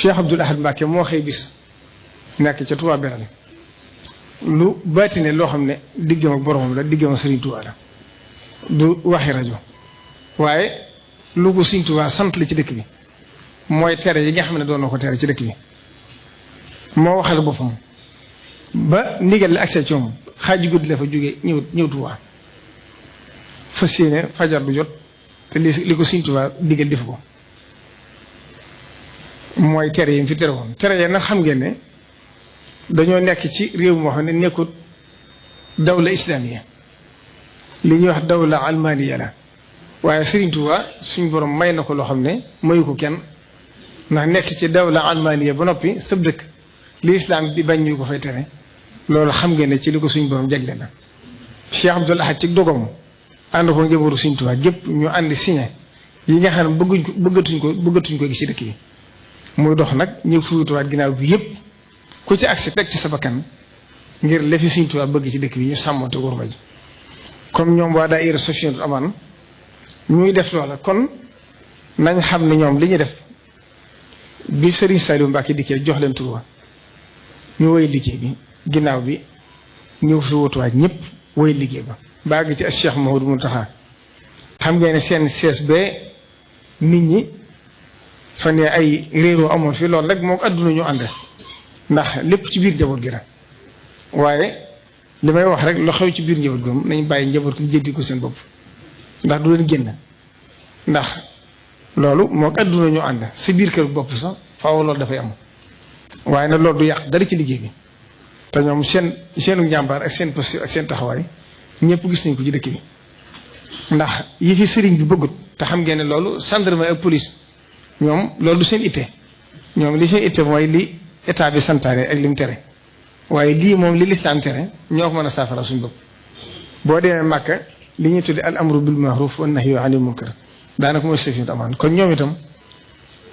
Cheikh Abdoul Ahad Mbacké moo xëy bis nekk ca Touba Belal lu baatine loo xam ne diggam ak boromam la diggam ak Serigne Touba la du waxi rajo waaye lu ko Serigne Touba sant la ci dëkk bi mooy tere yi nga xam ne doon na ko tere ci dëkk bi moo waxal boppam ba ndigal li accès ci moom xaaju guddi la fa jóge ñëw Touba fas yéene fajar du jot te li ko Serigne Touba digal def ko mooy tere yi mu fi tere woon tere yi nag xam ngeen ne dañoo nekk ci réew moo xam ne nekkut dawla islamiya li ñuy wax dawla almaniya la waaye Serigne Touba suñ borom may na ko loo xam ne mayu ko kenn ndax nekk ci dawla almaniya ba noppi sëb dëkk li islam di bañ ñu ko fay tere loolu xam ngeen ne ci li ko suñ borom jagle na Cheikh Abdoul Ahad ci dogam ànd ko njabootu Serigne Touba gépp ñu àndi signé yi nga xam ne bëggatuñ ko gis ci dëkk yi muy dox nag ñëw fuyutuwaat ginnaaw bi yëpp ku ci agsi teg ci sa bakkan ngir lefi Serigne Touba bëgg ci dëkk bi ñu sàmmonte worma ji comme ñoom waa daayira Safinatul Amaan ñuy def loola kon nañ xam ne ñoom li ñu def bi Serigne Saliou Mbacké dikkee jox leen Touba ñu woy liggéey bi ginnaaw bi ñëw fi wutuwaat ñëpp woy liggéey ba baag ci Cheikh Mouhamadou Mountakha xam ngeen ne seen CSB nit ñi fan yii ay réeroo amoon fi loolu rek moo ko adduna ñu ànd ndax lépp ci biir njaboot gi la waaye li may wax rek lu xew ci biir njaboot gi moom nañ bàyyi njaboot gi jëndi ko seen bopp ndax du leen génn ndax loolu moo ko adduna ñu ànd sa biir kër bopp sax faaw loolu dafay am waaye nag loolu du yàq dara ci liggéey bi te ñoom seenu njàmbaar ak seen posture ak seen taxawaay ñëpp gis nañ ko ci dëkk bi ndax yi fi sëriñ bi bëggut te xam ngeen ne loolu gendarmerie ak police. ñoom loolu du seen itte ñoom li seen itte mooy li état bi santaane ak lim tere waaye lii moom li lislaam tere ñoo ko mën a saafara suñ bopp boo demee Màkka li ñuy tudde al amru bil ma'ruf wan nahyu anil munkar daanaka mooy Safinatul Amaan kon ñoom itam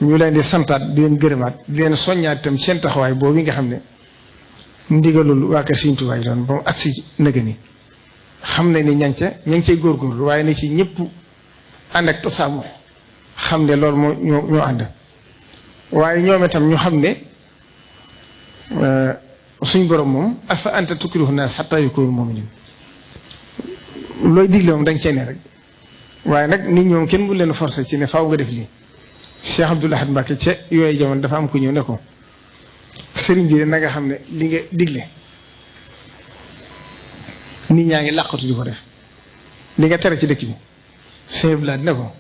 ñu leen di santaat di leen gërëmaat di leen soññaat itam seen taxawaay boobu nga xam ne ndigalul waa kër Serigne Touba yi doon ba mu agsi nëgë ni xam ne ni ña ngi cay góorgóorlu waaye na ci ñëpp ànd ak tasaamu xam ne loolu moo ñoo ànd waaye ñoom itam ñu xam ne suñ borom moom afa anta tukrihu naas hatta yakunu mu'minin looy digle moom da nga cee ne rek waaye nag nit ñoom kenn mu leen forcer ci ne faaw nga def lii Cheikh Abdoul Ahad Mbacké ca yooyu jamono dafa am ku ñëw ne ko sëriñ bi na nga xam ne li nga digle nit ñaa ngi làqatu di ko def li nga tere ci dëkk bi Cheikh Abdoul Ahad ne ko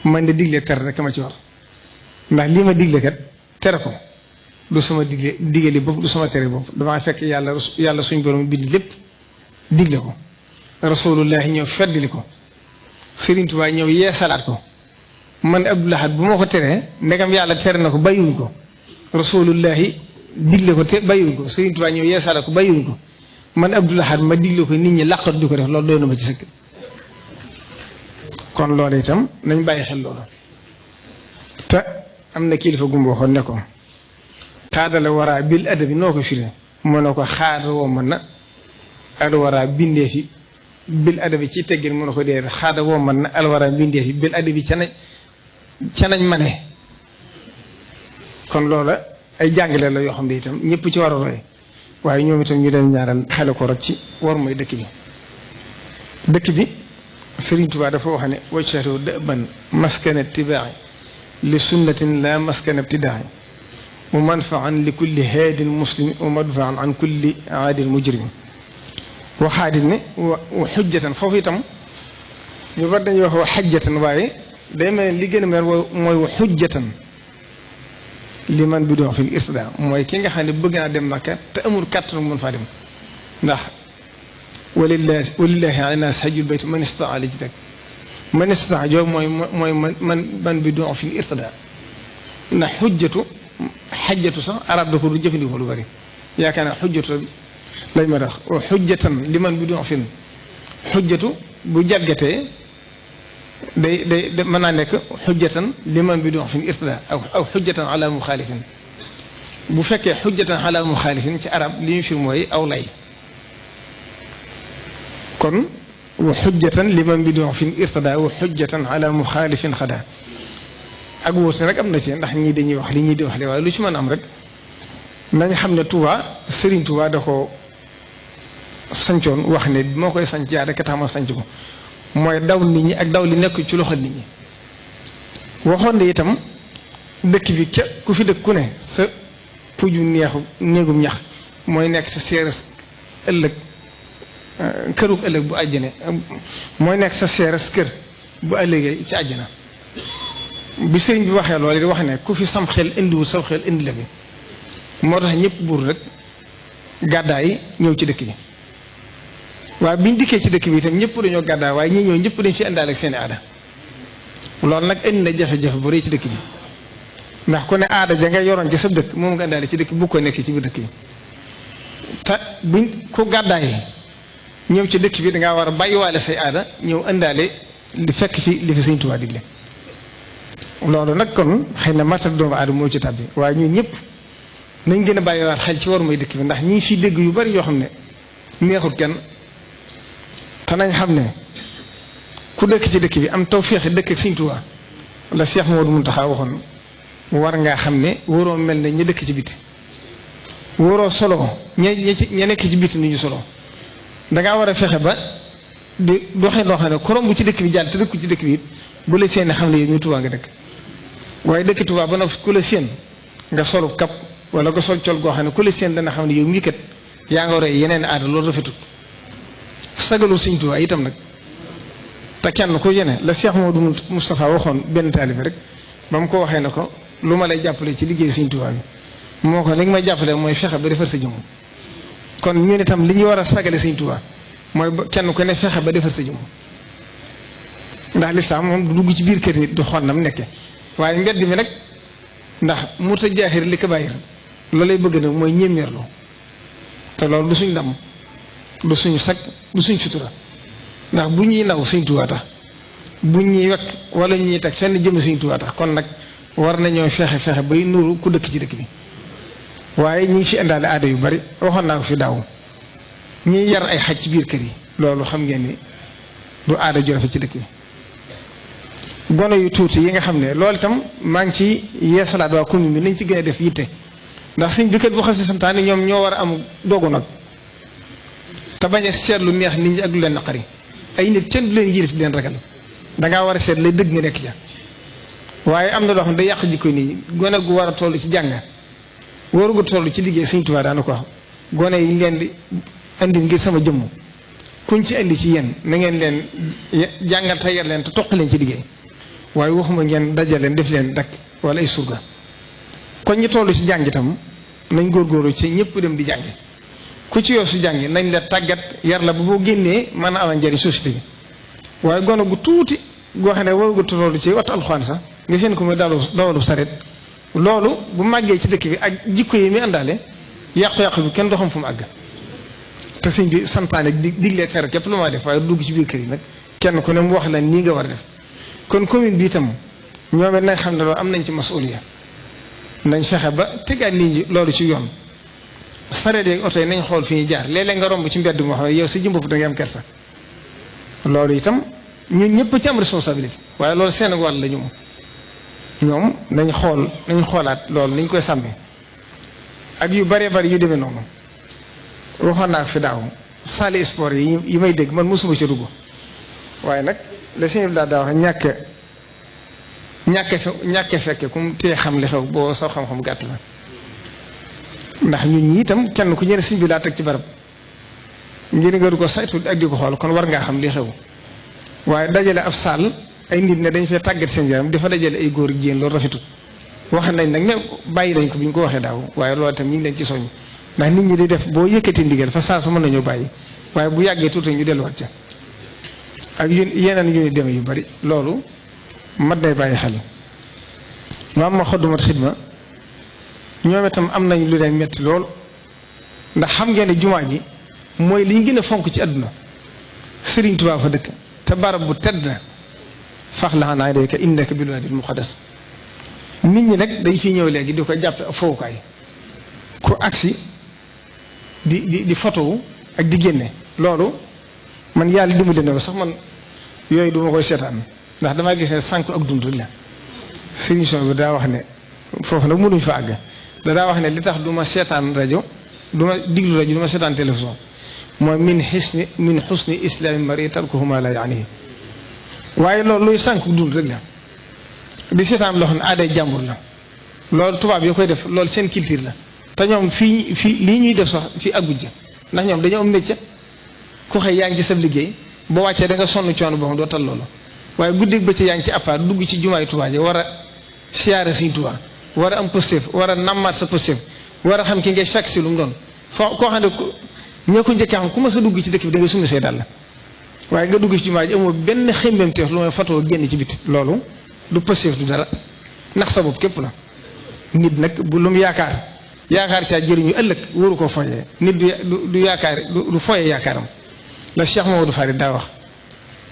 man de digle tere rek ma ci war ndax lii ma digle kat tere ko du sama digali bopp du sama tere bopp damaa fekk yàlla suñ borom bind lépp digle ko rasulullahi ñëw feddli ko Serigne Touba ñëw yeesalaat ko man Abdoul Ahad bu ma ko teree ndegam yàlla tere na ko bàyyiwuñ ko rasulullahi digle ko te bàyyiwuñ ko Serigne Touba ñëw yeesalaat ko bàyyiwuñ ko man Abdoul Ahad ma digle ko nit ñi làqatu di ko def loolu doy na ma ci sëkk kon loolu itam nañ bàyyi xel loolu te am na kilifa gumba waxoon ne ko xaadala waraa bil adabi noo ko firee moo ne ko xaada woo mën na alwaraa bindee fi bil adabi ci teggin mu ne ko dee xaada woo mën na alwaraa bindee fi bil adabi ca nañ mane kon loola ay jàngale la yoo xam ne itam ñëpp ci war a roy waaye ñoom itam ñu leen ñaaral xale ko rek ci war mooy dëkk bi Serigne Touba dafa wax ne wajharu dëban maskana tibaa'i li sunnatin la maskana ibtidaa'i wa manfaan li kulli haadin muslim wa madfaan an kulli aadin mujrim waxaadi ne wa xujjatan foofu itam ñu war dañuy wax wa xajjatan waaye day mel ne li gën a mel mooy wa xujjatan li man bi doon fil irtidaa mooy ki nga xam ne bëgg naa dem Makka te amul kàttan mën faa dem ndax walillahi ala naas hajjul bayt man istataa li ci teg man istataa joo mooy man bi doon fil irtidaa ndax xajjatu sax arab da ko du jëfandikoo lu bari yaakaar naa xujjatu lañ ma tax wa xujjatan li man bi doon fin xujjatu bu jàggatee day mën naa nekk xujjatan li man bi doon fin irtidaa aw xujjatan ala muxaalifin bu fekkee xujjatan ala muxaalifin ci arab li ñu fi mooy aw lay kon wa xujjatan li man bi doon fin irtidaa wa xujjatan ala muxaalifin xadaa ak wóote nag am na ci ndax ñii dañuy wax li ñii di wax li waaye lu ci mën a am rek nañ xam ne Touba Serigne Touba da ko sancoon wax ne moo koy sanc yaa rek tax ma sanc ko mooy daw nit ñi ak daw li nekk ci loxo nit ñi waxoon ne itam dëkk bi ku fi dëkk ku ne sa puju néegum ñax mooy nekk sa seeres ëllëg kërug ëllëg bu àjjane mooy nekk sa seeres kër bu ëllëgee ci àjjana bi sëriñ bi waxee loolu di wax ne ku fi sam xel indiwul sam xel indi la bi moo tax ñëpp buur rek gàddaay ñëw ci dëkk bi waaye biñ dikkee ci dëkk bi itam ñëpp dañoo gàddaay waaye ñi ñëw ñëpp dañ fi indaale ak seeni aada loolu nag indi na jafe-jafe bu rëy ci dëkk bi ndax ku ne aada ja nga yoroon ci sa dëkk moom nga indaale ci dëkk bi bu ko nekk ci biir dëkk bi te buñ ku gàddaay ñëw ci dëkk bi dangaa war a bàyyiwaale say aada ñëw indaale li fekk fi li fi Sëriñ Tuubaa digle loolu nag kon xëy na matal doomu aadama moo ci tàbbi waaye ñun ñëpp nañ gën a bàyyiwaat xel ci war mooy dëkk bi ndax ñi ngi fiy dégg yu bari yoo xam ne neexut kenn te nañ xam ne ku dëkk ci dëkk bi am tawféex dëkk ak Sëriñ Tuubaa la Cheikh Mouhamadou Mountakha waxoon war ngaa xam ne waroo mel ne ña dëkk ci biti waroo solo ña nekk ci biti ni ñu solo dangaa war a fexe ba di doxee loo xam ne korom bu ci dëkk bi jàll te dëkku ci dëkk bi it bu la seen xam ne yow ñu Tuubaa nga dëkk waaye dëkk Tuubaa ba noppi ku la seen nga solu kap wala nga sol col goo xam ne ku la seen dana xam ne yow mii kat yaa nga roy yeneen aada loolu rafetul sagalu Sëriñ Tuubaa itam nag te kenn ku yene la Cheikh Modou Moustapha waxoon benn taalibe rek ba mu ko waxee ne ko lu ma lay jàppale ci liggéey Sëriñ Tuubaa bi moo ko li nga may jàppale mooy fexe ba defar sa jëmm kon ñun itam li ñuy war a sagale Sëriñ Tuubaa mooy kenn ku ne fexe ba defar sa jëmm ndax lislaam moom du dugg ci biir kër nit du xool nam nekke waaye mbedd mi nag ndax muta jaaxir li ko bàyyir loolu lay bëgg nag mooy ñéeméerlu te loolu du suñ ndam du suñu sag du suñ sutura ndax bu ñuy naw Sëriñ Tuubaa tax bu ñuy wekk wala ñuy teg fenn jëm Sëriñ Tuubaa tax kon nag war nañoo fexe bay nuru ku dëkk ci dëkk bi waaye ñi ngi fi indaale aada yu bari waxoon naa ko fi daaw ñiy yar ay xaj ci biir kër yi loolu xam ngeen ni du aada ju rafet ci dëkk bi gone yu tuuti yi nga xam ne loolu itam maa ngi ci yeesalaat waa commune bi nañ ci gën a def yitte ndax sëñ bi kat bu xasee santaane ñoom ñoo war a am dogu nag te bañ a seet lu neex nit ñi ak lu leen naqari ay nit kenn du leen yilif di leen ragal dangaa war a seet lay dëgg nga nekk ja waaye am na loo xam ne day yàq jikko nii gone gu war a toll ci jàng warugu toll ci liggéey Sëriñ Tuubaa daana ko wax gone yi leen di andi ngir sama jëmm kuñ ci andi ci yéen na ngeen leen jàngal te yar leen te toq leen ci liggéey waaye waxuma ngeen dajal leen def leen dakk wala ay surga kon ñi toll ci jàng itam nañ góorgóorlu ci ñëpp dem di jàngi ku ci yoo su jàngi nañ la tàggat yar la ba boo génnee mën a amal njëriñ société bi waaye gone gu tuuti goo xam ne warugu toll ci wattu alxuraan sax nga seen ko muy dawalu saret loolu bu màggee ci dëkk bi ak jikko yi mi àndaale yàqu-yàqu bi kenn doo xam fu mu àgg te sëñ bi santaane diglee tere képp lu ma def waaye dugg ci biir kër yi nag kenn ku ne mu wax la nii nga war a def kon commune bi itam ñoom it nañ xam ne loolu am nañ ci masuliya nañ fexe ba tegaat nit ñi loolu ci yoon sareet yeeg oto yi nañ xool fi ñuy jaar léeg-léeg nga romb ci mbedd moo xam ne yow sa jëmbopp da ngay am kersa loolu itam ñun ñëpp ci am responsabilité waaye loolu seen wàll la ñoom nañ xoolaat loolu niñ koy sàmmee ak yu bëree bëri yu demee noonu waxoon naa fi daaw salle sport yi may dégg man mosuma ci dugg waaye nag la sëñ bi daa wax ñàkke fekke kum tee xam li xew boo sax xam-xam gàtt la ndax ñun ñi itam kenn ku ñëne sëñ bi laa teg ci barab ngir nga du ko saytu ak di ko xool kon war ngaa xam li xew waaye dajale ab saal ay nit ne dañ fee tàggat seen yaram dafa dajale ay góor ak jigéen loolu rafetut wax nañ nag ne bàyyi nañ ko bi ñu ko waxee daaw waaye loolu itam ñu ngi leen ci soññ ndax nit ñi di def boo yëkkati ndigal fa saa sa mën nañoo bàyyi waaye bu yàggee tuuti ñu delluwaat ca ak yeneen yu ñu demee yu bari loolu mat day bàyyi xel ma am ma xoddumat xidma ñoom itam am nañ lu leen metti lool ndax xam ngeen ne jumaa ji mooy li ñu gën a fonk ci àdduna Sëriñ Tuubaa fa dëkk te barab bu tedd na fax la xanaa day ka innaka bil waadil muqaddas nit ñi nag dañ fiy ñëw léegi di ko jàppe ak fowukaay ku agsi di photo ak di génne loolu man yàlla dimbali na ko sax man yooyu duma koy seetaan ndax damaa gis ne sànq ak dund la solution bi daa wax ne foofu nag mënuñ fa àgg daa wax ne li tax du ma seetaan rajo du ma diglu rajo du ma seetaan télévision mooy min xusni islaami mari tarkuhu ma la yaanihi waaye loolu luy sànq dund rek la di seetaan loo xam ne aaday jàmbur la loolu tubaab yoo koy def loolu seen culture la te ñoom fii lii ñuy def sax fii àgguñ ca ndax ñoom dañoo am métier ku xëy yaa ngi ci sa liggéey boo wàccee da nga sonn coono boo xam doo tal loolu waaye guddeeg bëccëg yaa ngi ci appart dugg ci jumaay Tuubaa ji war a siyaare Sëriñ Tuubaa war a am positif war a nammaat sa positif war a xam ki ngay fekk si lu mu doon foo koo xam ne ñoo ko njëkkee xam ku ma sa dugg ci dëkk bi da nga summi say dàll waaye nga dugg ci jumaa ji amoo benn xemmem teef lu may fatoo génn ci biti loolu du positif du dara ndax sa bopp képp la nit nag bu lu mu yaakaar caa jëriñu ëllëg wóoru koo foyee nit du yaakaar du foyee yaakaaram la Cheikh Mamadou Farid daa wax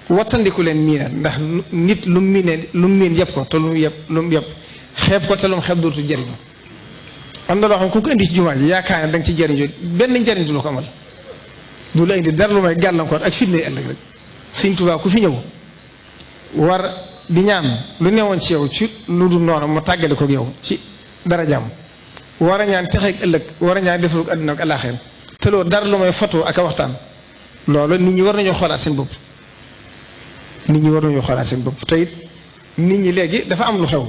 wattandiku leen miinal ndax nit lu mu miin yëpp ko te lu mu yëpp xeeb ko te lu mu xeeb dootu jëriñu am na loo xam ku ko indi ci jumaa ji yaakaar ne da nga ci jëriñoo benn njëriñ du la ko amal du la indi dara lu may gàllankoor ak fitna ëllëg rek Sëriñ Tuubaa ku fi ñëw war di ñaan lu newoon ci yow ci lu dul noonu mu tàggale ko yow ci dara jàmm war a ñaan texeeg ëllëg war a ñaan defalu àdduna ak alaaxira te loolu dara lu may photo ak a waxtaan loolu nit ñi war nañoo xoolaat seen bopp te it nit ñi léegi dafa am lu xew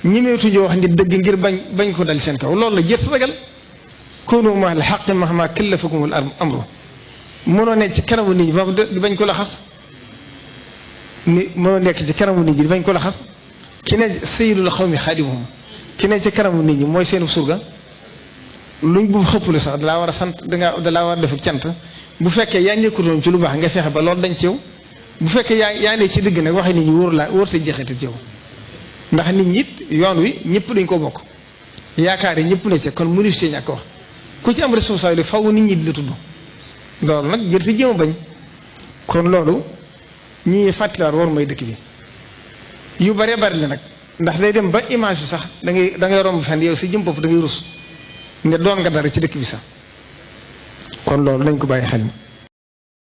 ñemeetuñu wax nit dëgg ngir bañ ko dal seen kaw loolu la jër ragal koonu ma al xaq mahma kallafakumul amru mënoo nekk ci kanamu nit ñi ba di bañ ko la xas mënoo nekk ci kanamu nit ñi di bañ ko la xas ki ne sayyidul xawmi xaadimuhum ki ne ci kanamu nit ñi mooy seen surga luñ bu xëppule sax dalaa war a sant dalaa war a def cant bu fekkee yaa nekkutoon ci lu baax nga fexe ba loolu dañ ci yow bu fekkee yaa ne ci digg nag waxe nit ñi wóor te jeexital ci yow ndax nit ñi yoon wi ñëpp dañ ko bokk yaakaar yi ñëpp ne ci kon mënu ci ñàkk wax ku ci am responsabilité faw nit ñi di la tudd loolu nag jërte jéem a bañ kon loolu ñi fàttaliwaat war mooy dëkk bi yu bare bari la nag ndax day dem ba image bi sax da ngay romb fenn yow si jëm bopp da ngay rus ne doon nga dara ci dëkk bi sax kon loolu nañ ko bàyyi xel